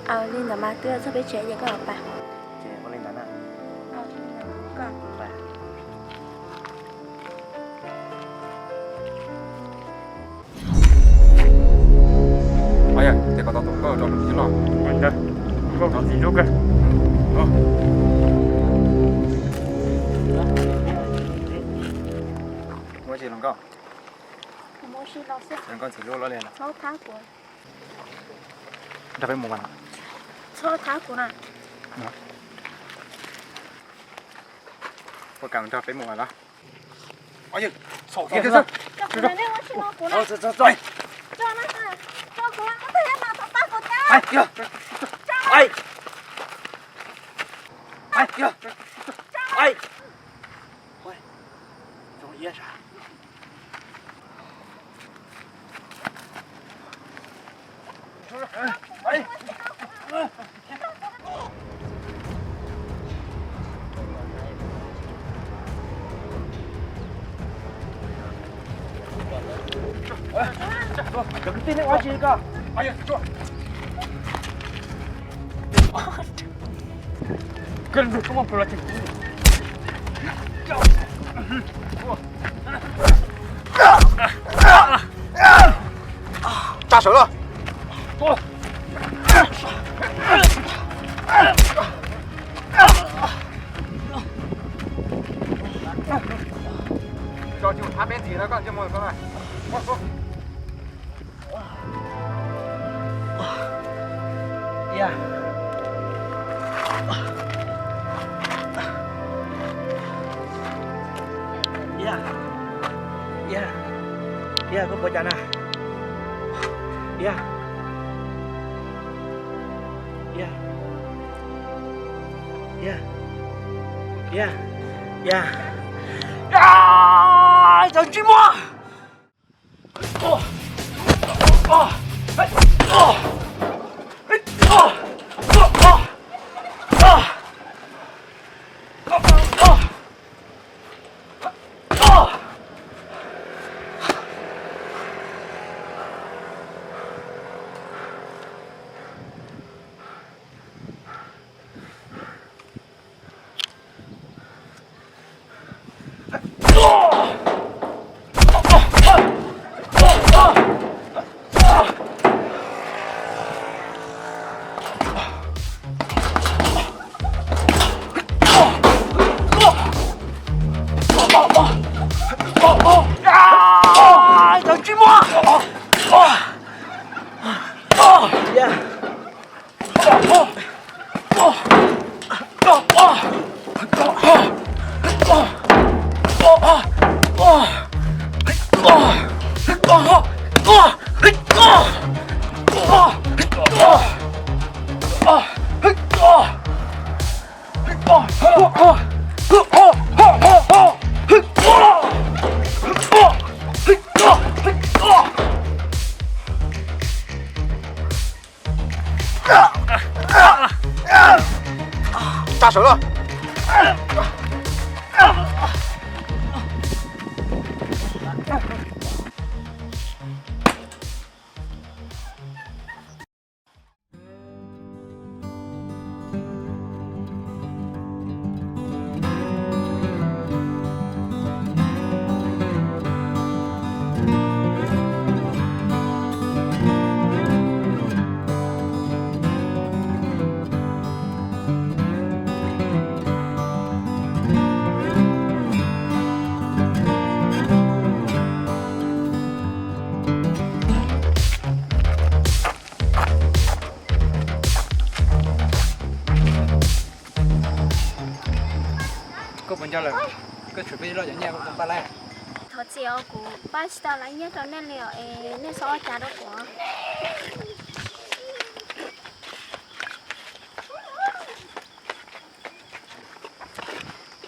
Li ntawd mas twb txog peb tsev ces koj los pais. Yog tias koj tau tus koj rau tus tij los, koj ntxiv lub kawg. Muaj tsis los nkauj, nkauj ntxiv lub los li no. Nrog peb mus mas. Txhob thab kuv na. Puas kam nrog peb mus mas los? Tsa sawv los. Tso tsis thab peb ntxiv no koj ntsej muag koj. Yog, yog, yog, koj puas cas na? Yog, yog, yog, yog, yog, cov ntsej muag. Cov ntsej muag. Tsa sawv los. Koj puas nco lawm, koj tshuav peb loj cov nyiaj koj puas npaj lawm? Thov txim os, kuv npaj tsis tau lawv nyiaj rau nej li os, es nej txhob ua cas rau kuv.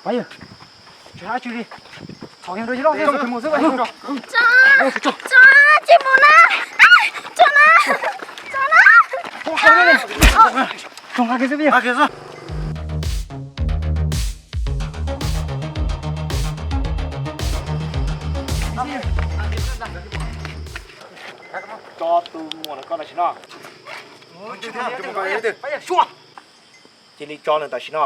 Pab yawg, tsis hais dab tsi li, thov kiag rau yawg loj, tso, tso, tsis mus na, tso na, tso na. Tso nqa kiag xwb pab yawg. Tso tus muam no koj na tsis no. Cia li tso nws tam sim no.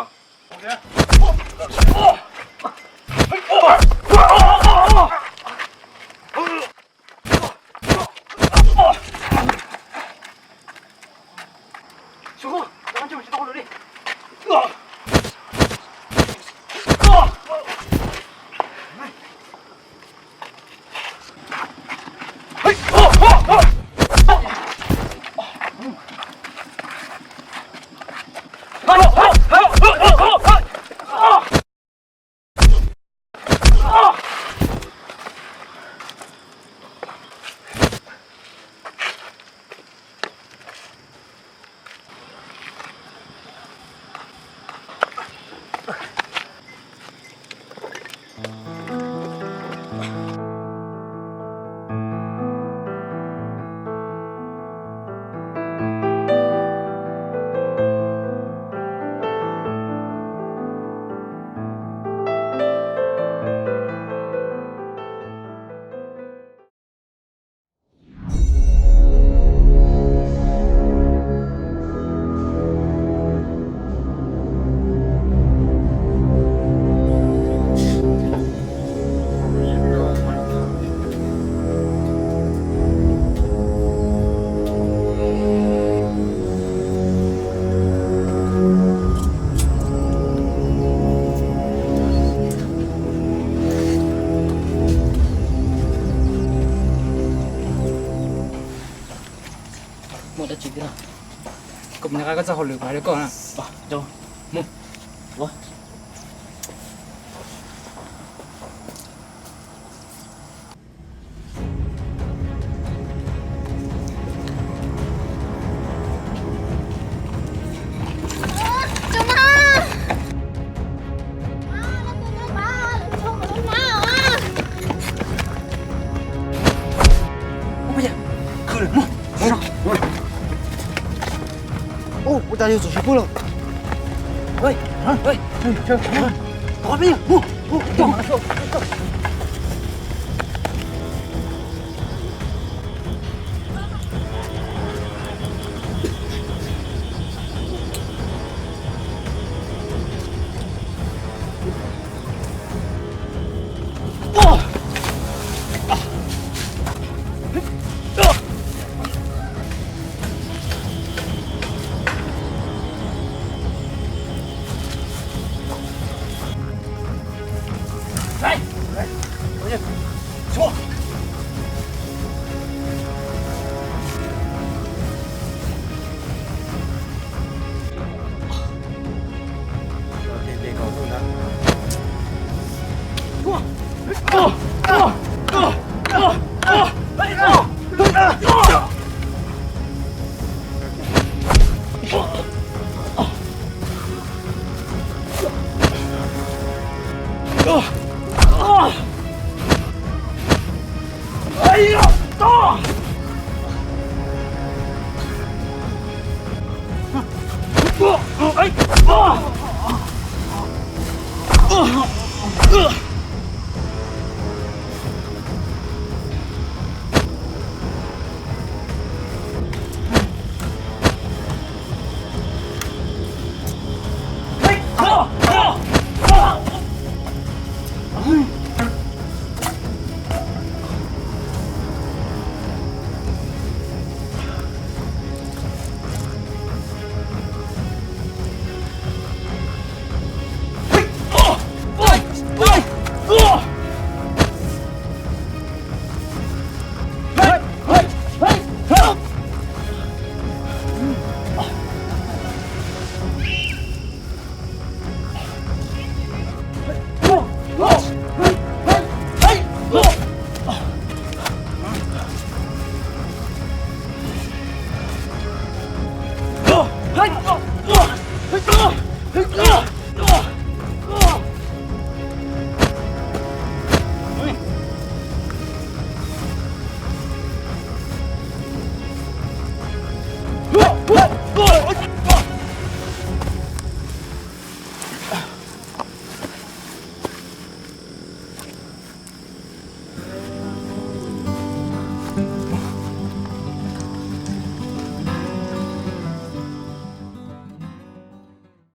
Muaj dab tsi thiab? Kuv mus nqa koj txoj hauj lwm los rau koj na. Mus. Ua cas yuav txog sib pub lawm?